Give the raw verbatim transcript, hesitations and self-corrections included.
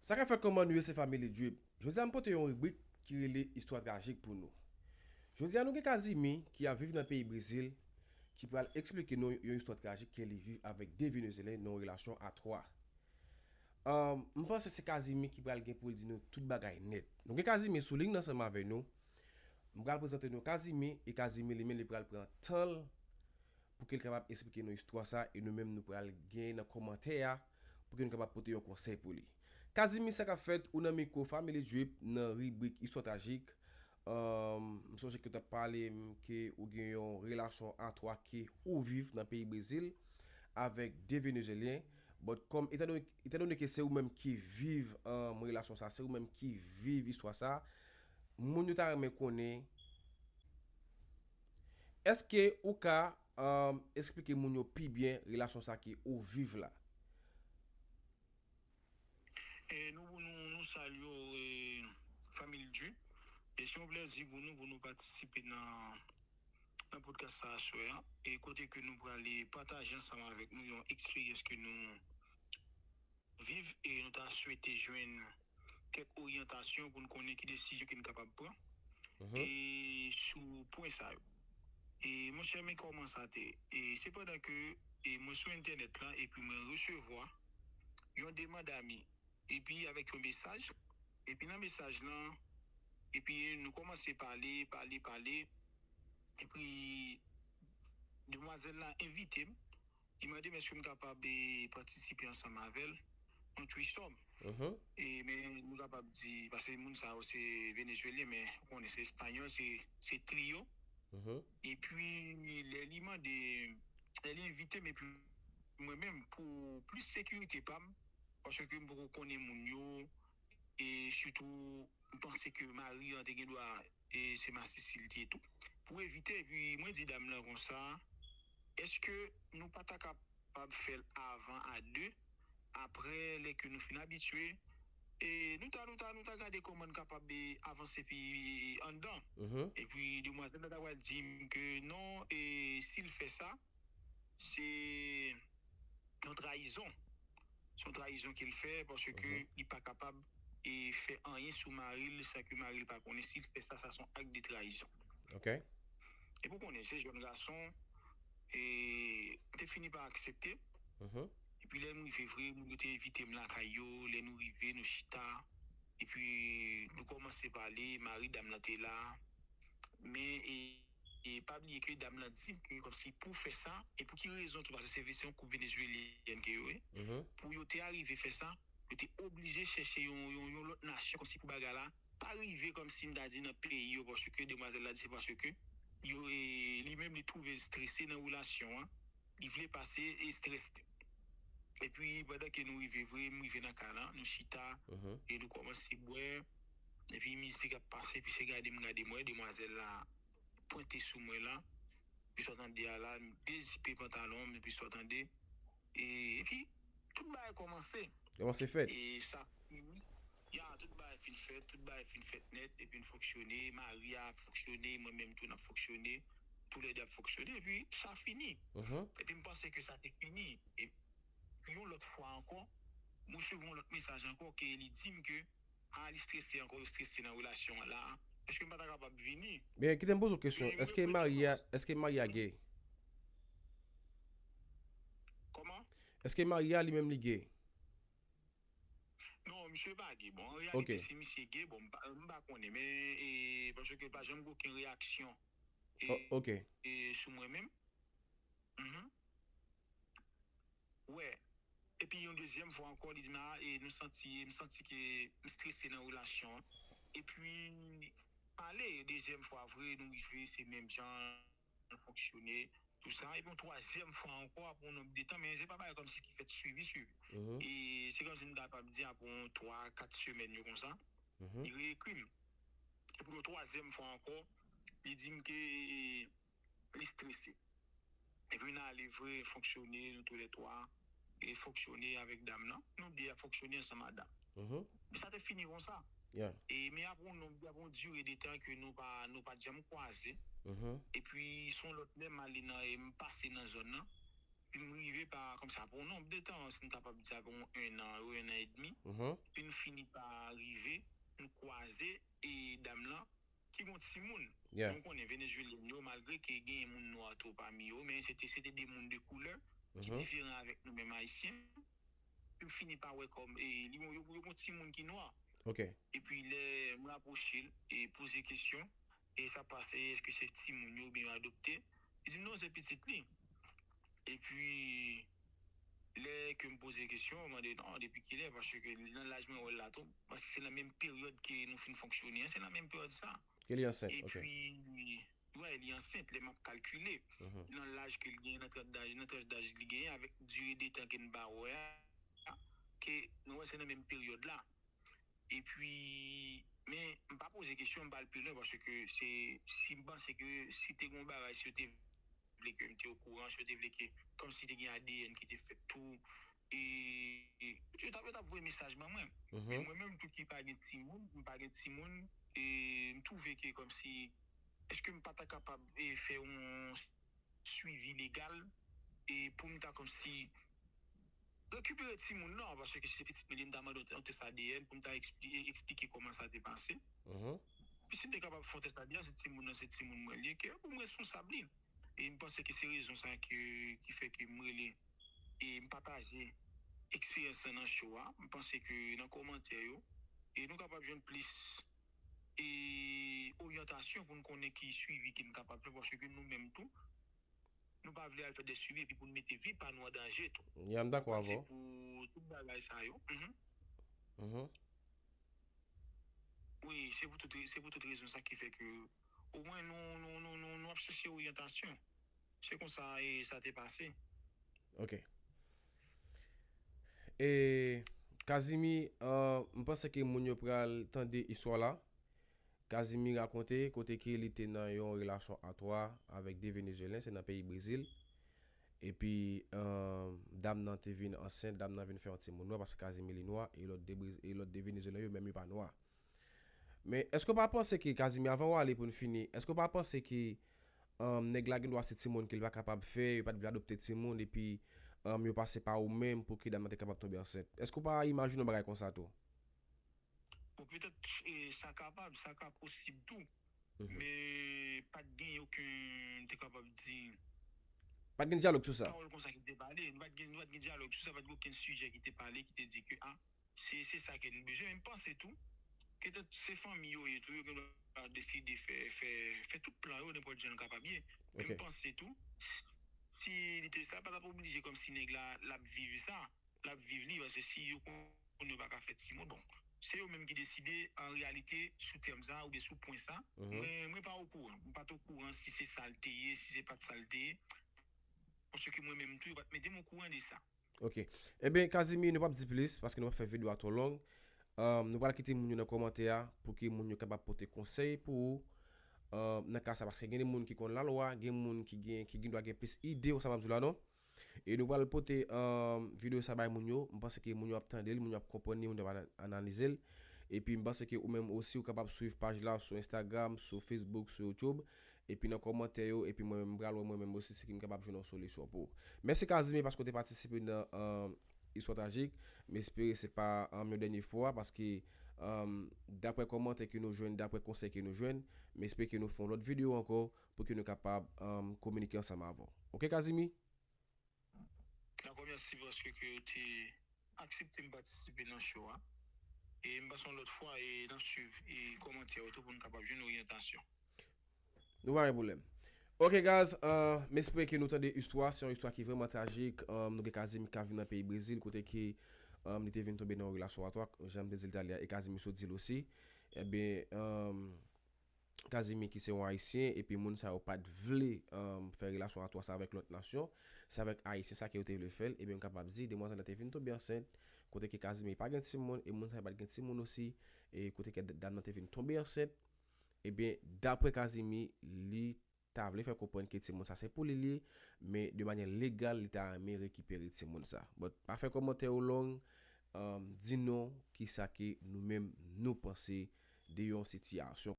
Sa ka fèt, kòman nou ye, se Family Drip. Jodi a m pote yon ribrik ki rele Istwa Trajik pou nou. Jodi a nou gen Kazimi ki ap viv nan peyi Brezil, ki pral eksplike nou yon istwa trajik ke li viv avèk de Venezuelyen nan yon relasyon a twa. Ahn, m panse se Kazimi ki pral gen pou l di nou tout bagay nèt. Nou gen Kazimi sou liy ansanm avè nou. M pral prezante nou Kazimi, e Kazimi li menm li pral pran tan l pou ke l kapab eksplike nou istwa sa, e nou menm nou pral gen nan kòmantè a pou ke nou kapab pote yon konsèy pou li. Kazimi, sa k ap fèt? Ou nan mikwo Family Drip nan ribrik Istwa Trajik. Ahn, m sonje ke w t ap pale m ke ou gen yon relasyon a twa ke ou viv nan peyi Brezil avèk de Venezuelyen. But kòm, etandone, etandone ke se ou menm ki viv, ahn, relasyon sa, se ou menm ki viv istwa sa, moun yo ta renmen konnen, èske ou ka, ahn, eksplike moun yo pi byen relasyon sa ke ou viv la? E nou, nou, nou salye w, e, Family Drip. E se yon plèzi pou nou, pou nou patisipe nan, nan podcast sa aswè a. E kote ke nou prale pataje ansanm avèk nou yon eksperyans ke nou viv e nou ta swete jwenn kèk oryantasyon pou n konnen ki desizyon ke n kapab pran. E sou pwen sa yo. E monchè, men kòman sa te. E se pandan ke e mwen sou entènèt la, epi mwen resevwa yon demann ami, epi avèk yon mesaj, epi nan mesaj lan, epi nou kòmanse pale, pale, pale, epi demwazèl la envite m, li mande m èske m kapab e, patisipe ansanm avè l yon threesome. E men nou kapab di, paske moun sa yo se Venezuelyen, men ou konnen se Espanyòl, se, se trio. Epi lè li mande, lè li envite m, epi mwen menm, pou plis sekirite pa m, paske m poko konnen moun yo, e sitou m panse ke mari an te gen dwa e se masisi li te ye tou. Pou evite, epi mwen di dam lan konsa, èske nou pa ta kapab fè l avan a de, apre lè ke nou fin abitye, e nou ta, nou ta, nou ta gade kòman n kapab e, avanse pi anndan. Epi demwazèl la ta pral di m ke non, e si l fè sa, se yon trayizon. Se yon trayizon ke l fè paske li pa kapab e fè anyen sou mari l san ke mari l pa konnen. Si l fè sa, sa se yon ak de trayizon. Epi w konnen, se jèn gason, e m te fini pa aksepte. Epi lè m rive vre, moun yo te envite m lakay yo. Lè nou rive, nou chita. Epi nou kòmanse pale, mari dam lan te la. Men e, e pa bliye ke dam lan di m ke kòmsi pou fè sa, e pou ki rezon tou, paske se, se yon koup venezuelyèn ke yo ye, pou yo te arive fè sa, yo te oblije chèche yon, yon, yon lòt nasyon kòmsi pou bagay la pa rive kòmsi m ta di nan peyi yo, paske demwazèl la di se paske yo, e, li menm li twouve l strese nan relasyon an, li vle pase e strès li. Epi pandan ke nou rive vre, m rive nan kay lan, nou chita, e nou kòmanse bwè, epi mizik ap pase, epi se gade m gade m wè demwazèl la pwente sou mwen la, epi sa w tande a la, m dezipe pantalon m, epi sa w tande, e, epi tout bagay kòmanse. Kòmanse fèt. E sa fini, ya, tout bagay fin fèt, tout bagay fin fèt nèt, epi n fonksyone, mari a ap fonksyone, mwen menm tou n ap fonksyone, toulède ap fonksyone, epi sa fini. Epi m panse ke sa te fini. Epi yon lòt fwa ankò, m resevwa yon lòt mesaj ankò ke li di m ke, a, li strese ankò, yo strese nan relasyon an la. Èske m pa ta kapab vini? Men kite m poze w kesyon, èske mari a, èske mari a gay? Kòman? Èske mari a li menm li gay? Non, misye pa gay. Bon, an reyalite, si misye gay, bon, m pa, m pa konnen, men, e, paske pa janm gen okenn reyaksyon, e, e, sou mwen menm. Wè. Epi yon dezyèm fwa ankò, li di m, a, e, nou santi, m santi ke m strese nan relasyon an. Epi, pale, dezyèm fwa vre, nou rive, se menm jan, nou fonksyone, tou sa. Epi yon twazyèm fwa ankò, apre yon nonb de tan, men se pa bagay kòmsi ki fèt swivi, swivi. E se kòmsi m kapab di apre yon twa, kat semèn yo konsa, li reekri m. Epi yon twazyèm fwa ankò, li di m ke li strese. Epi n ale vre, fonksyone, nou toulètwa, e fonksyone avèk dam nan. Nou de ap fonksyone ansanm a dam. Men sa te fini konsa. E, men apre yon nonb, apre yon dire de tan ke nou pa, nou pa t janm kwaze. Epi, se yon lòt lè, m ale nan, e m pase nan zòn nan. m rive pa kòmsa pou yon nonb de tan, si n kapab di sa pou yon en an, yon en an edmi. Epi n fini pa rive, n kwaze e dam lan ki gen yon timoun. Nou konnen Venezuelyen yo, malgre ke gen moun nwa tou pami yo, men se te, se te de moun de koulè ki diferan avèk nou menm Ayisyen. Epi m fini pa wè kòm e li, yo, yo, yo gen yon timoun ki nwa. Epi lè m rapwoche l e poze kesyon, e sa pase, èske se timoun yo oubyen yo adopte? Li di m non, se pitit li. Epi lè ke m poze kesyon, m mande non, depi kilè, paske nan laj mwen wè l la tou, paske se nan menm peryòd ke nou fin fonksyone an, se nan menm peryòd sa. Ke li ansent, ok. Epi wè, li ansent, lè m ap kalkile nan laj ke l genyen, nan tranch daj, nan tranch daj li genyen, avèk dire de tan ke n pa wè a, ke nou wè se nan menm peryòd la. Epi, men m pa poze kesyon, m pa al pi lwen, paske se, si m panse ke si te gen yon bagay, si yo te vle ke m te okouran, si yo te vle ke, kòmsi te gen A D N ki te fèt tou, e, e yo t ap, yo t ap voye mesaj ban mwen. Men mwen menm tou ki pa gen timoun, m pa gen timoun, e m twouve ke kòmsi, èske m pa ta kapab e fè yon swivi legal e pou m ta kòmsi rekipere timoun nan, paske si se pitit mwen li, m ta mande yon tès A D N pou m ta ekspli-, eksplike kòman sa te pase. Epi si m te kapab fè yon tès A D N, se timoun nan, se timoun mwen li ye, ke pou m responsab li. E m panse ke se rezon sa ke, ki fè ke m rele e m pataje eksperyans lan nan show a. M panse ke nan kòmantè yo, e nou kapab jwenn plis e oryantasyon pou n konnen ki swivi ke n kapab fè, paske nou menm tou, nou pa vle al fè de swivi epi pou n mete vi pa nou an danje tou. Ya, m dakò avè w. Se pou tout bagay sa yo. Wi, se pou tout, se pou tout rezon sa ki fè ke omwen nou, nou, nou, nou, nou ap chèche oryantasyon. Se konsa e sa te pase. Ok. E Kazimi, euh, m panse ke moun yo pral tande istwa la. Kazimi rakonte kote ke li te nan yon relasyon a twa avèk de Venezuelyen, se nan peyi Brezil. Epi, euh, dam nan te vin ansent, dam nan vin fè yon timoun nwa, paske Kazimi li nwa, e lòt de Brez-, e lòt de Venezuelyen yo menm yo pa nwa. Men, èske w pa panse ke, Kazimi, avan w ale pou n fini, èske w pa panse ke, um, nèg la gen dwa se timoun ke l pa kapab fè, yo pa t vle adopte timoun, epi, um, yo pase pa ou menm pou ke dam nan te kapab tonbe ansent? Èske w pa imajine yon bagay konsa tou? Bon, petèt, e, sa kapab, sa ka posib tou. Men pa t gen okenn, te kapab di, pa t gen dyalòg sou sa. Pawòl konsa ki te pale. Nou pa t gen, nou pa t gen dyalòg sou sa, pa t gen okenn sijè ki te pale, ki te di ke, a, se, se sa ke nou bezwen. Men m panse tou ke tout se fanmi yo ye tou, yo gen dwa deside fè, fè, fè tout plan yo, nenpòt jan l kapab ye. Men m panse tou, si li te sa, pa t ap oblije kòmsi nèg la, l ap viv sa, l ap viv li, paske si yo konn yo pa ka fè timoun, bon, se yo menm ki deside, an reyalite, sou tèm sa, oubyen sou pwen sa. Mwen, mwen pa okouran. Mwen pa t okouran si se sa l te ye, si se pa t sa l te ye. Paske mwen menm tou, yo pa t mete m okouran de sa. Ok. Ebyen, Kazimi, nou p ap di plis, paske nou p ap fè videyo a twò long. Um, nou pral kite moun yo nan kòmantè a, pou ke moun yo kapab pote konsèy pou ou, um, nan ka sa, paske gen de moun ki konn lalwa, gen moun ki gen, ki gen dwa gen plis ide, ou sa m ap di w la, non? E nou pral pote, um, videyo sa bay moun yo. M panse ke moun yo ap tande l, moun yo ap konprann li, moun yo ap ana-, analize l. Epi m panse ke ou menm osi, ou kapab swiv paj la sou Instagram, sou Facebook, sou YouTube. Epi nan kòmantè yo, epi mwen menm, m pral wè mwen menm osi si m kapab jwenn yon solisyon pou ou. Mèsi Kazimi paske w te patisipe nan, um, istwa trajik. M espere se pa, um, yon dènye fwa, paske, um, daprè kòmantè ke nou jwenn, daprè konsèy ke nou jwenn, m espere ke nou fè yon lòt videyo ankò pou ke nou kapab, um, kominike ansanm avè w. Ok, Kazimi? Dakò, mèsi paske ke w te aksepte m patisipe nan show a. E m panse yon lòt fwa, e n ap swiv e kòmantè yo tou pou n kapab jwenn oryantasyon. Nou pa gen pwoblèm. Ok, guys, uh, m espere ke nou tande istwa. Se yon istwa ki vrèman trajik. Um, nou gen Kazimi k ap viv nan peyi Brezil, kote ke, um, li te vin tonbe nan yon relasyon a twa, jan m te di l talè a, e Kazimi sot di l osi. Ebyen, um, Kazimi ki se yon Ayisyen, epi moun sa yo pa t vle, um, fè relasyon a twa sa avèk lòt nasyon. Se avèk Ayisyen sa ke yo te vle fè l, ebyen m kapab di, demwazèl la te vin tonbe ansent, kote ke Kazimi pa gen timoun, e moun sa yo pa t gen timoun osi, e kote ke dam nan te vin tonbe ansent, ebyen, daprè Kazimi, li ta vle fè konprann ke timoun sa se pou li l ye, men de manyè legal, li ta renmen rekipere timoun sa. But, pa fè kòmantè yo long, um, di nou kisa ke nou menm nou panse de yon sitiyasyon.